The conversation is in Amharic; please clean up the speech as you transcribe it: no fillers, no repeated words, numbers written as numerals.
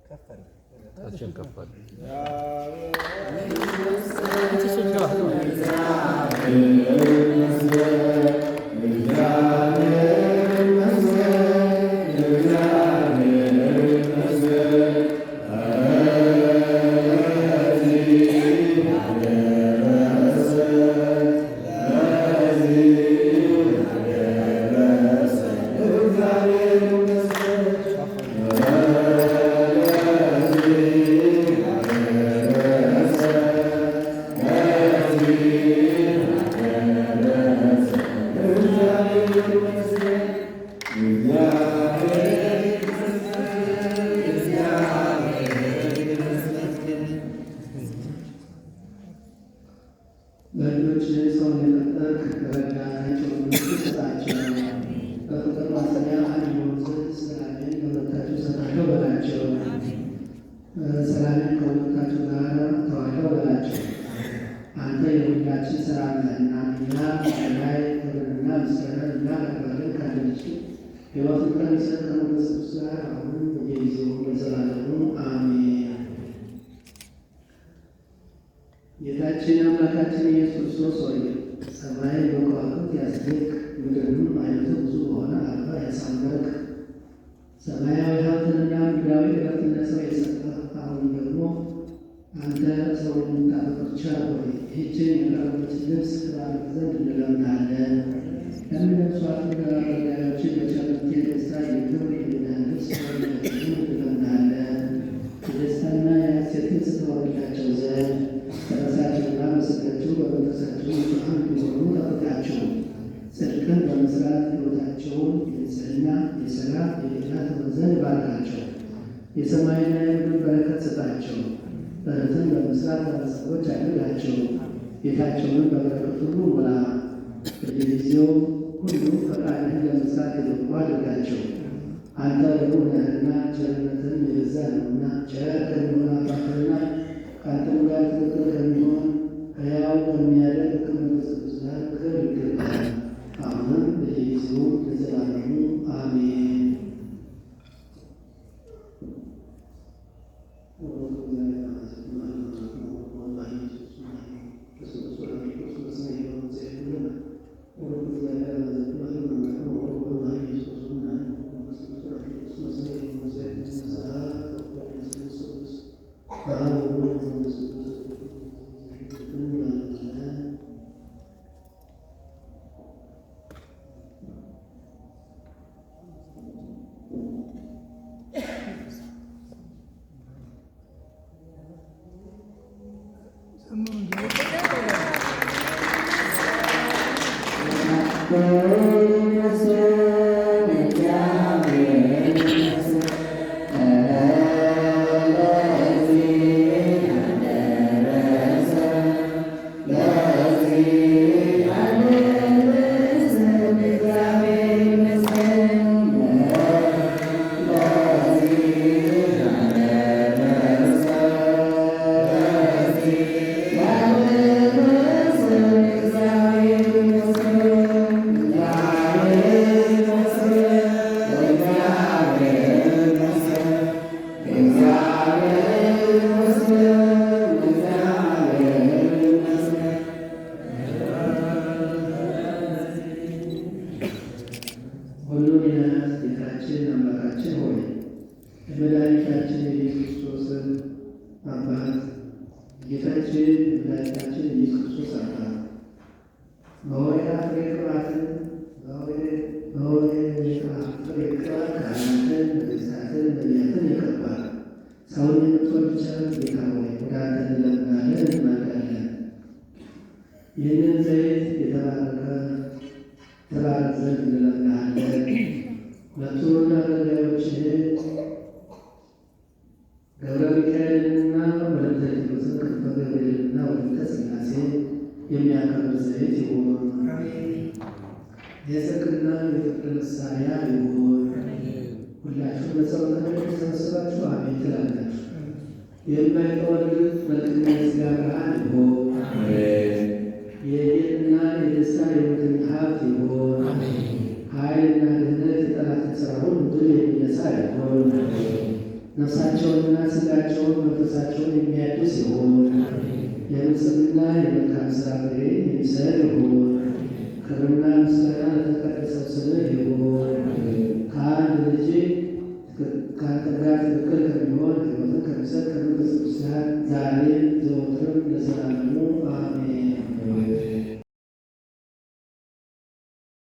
ታችን ከፍ አድርግ። በእጆች ሰውን የፈጠርክ ረዳታቸውን ስጣቸው። በፍቅር ማሰሪያ አንድ ይሆኑ ዘንድ ሰላሜን ለሁለታችሁ እሰጣለሁ በላቸው። ሰላሜን ከሁለታችሁ ጋር እተዋለሁ በላቸው። አንተ የሁላችን ሰላም ነህና እኛ ላይ ክብርንና ምስጋናን እናቀርባለን። ከአንድ ልጅ ሕይወትን ከሚሰጥ ከመንፈስ ቅዱስ ጋር አሁንም በየጊዜው ለዘላለሙ አሜን። ጌታችን አምላካችን ኢየሱስ ክርስቶስ ሆይ፣ ሰማይን በከዋክብት ያስጌጥክ፣ ምድርንም ዓይነቱ ብዙ በሆነ አበባ ያሳመርክ፣ ሰማያዊ ሀብትንና ምድራዊ ዕረፍትን ለሰው የሰጠህ፣ አሁንም ደግሞ አንተ ሰውን የምታፈቅር ቸር ሆይ፣ ይህችን የቀረበች ልብስ ትባርክ ዘንድ እንለምንሃለን። ለሚለብሷት አገልጋዮችን በቸርነት የደስታ የክብር የመዳን ልብስ ትሆንላቸው ዘንድ እንለምንሃለን። የደስታና የሐሴት ልብስ ትሆንላቸው ዘንድ በራሳቸውና በሥጋቸው በመንፈሳቸው ንጹሐን እንዲሆኑ ጠብቃቸው። ጽድቅን በመስራት ሕይወታቸውን የንጽሕና፣ የሰላም፣ የጤና ትሆን ዘንድ ባርካቸው። የሰማይና የምድር በረከት ስጣቸው። በረትን በመስራት ባለጸጎች አድርጋቸው። ቤታቸውንም በበረከት ሁሉ ሙላ። በየጊዜው ሁሉ ፈቃድህን ለመስራት የበቁ አድርጋቸው። አንተ ርኅሩህ ነህና ቸርነትህም የበዛ ነውና፣ ቸር ከሚሆን አባትህና ከአንተም ጋር ትክክል ከሚሆን ሕያው ከሚያደርግ ከመንፈስ ቅዱስ ጋር ክብር ይገባል፣ አሁንም በየጊዜው ለዘላለሙ አሜን። ሁሉን የያዝ ጌታችን አምላካችን ሆይ፣ የመድኃኒታችን የኢየሱስ ክርስቶስን አባት፣ ጌታችን መድኃኒታችን ኢየሱስ ክርስቶስ አባት፣ በወይራ ፍሬ ቅባትን በወይራ ፍሬ ቅባት ካህናትን፣ ነገሥታትን፣ ነቢያትን የቀባህ፣ ሰውን የምትወድ ቸር ጌታ ሆይ፣ ወደ አንተ እንለምናለን እንማልዳለን። ይህንን ዘይት የተባረከ ተባረክ ዘንድ እንለምንሃለን። ሁለቱን አገልጋዮችህን ገብረ ሚካኤልንና ወለተ ቴዎድሮስን፣ ክንፈ ገብርኤልንና ወለተ ሥላሴን የሚያከብር ዘይት ይሁን። የጽድቅና የፍቅር መሳሪያ ይሁን። ሁላችሁም በጸሎተ ተሰበሰባችሁ አሜን ትላላችሁ። የማይጠወልግ መልክና የሥጋ ብርሃን ይሁን። የጌጥና የደስታ የእውነተኛ ሀብት ይሁን። ኃይልና ድህነት የጠላትን ሥራ ሁሉ ድል የሚነሳ ይሁን። ነፍሳቸውንና ሥጋቸውን መንፈሳቸውን የሚያድስ ይሁን። የንጽሕና የመልካም ሥራ ፍሬ የሚሰጥ ይሁን። ክብርና ምስጋና ለተቀደሰው ስምህ ይሁን። ከአንድ ልጅ ከአንተ ጋር ትክክል ከሚሆን ሕይወትን ከሚሰጥ ከመንፈስ ቅዱስ ጋር ዛሬም ዘወትርም ለዘላለሙ አሜን።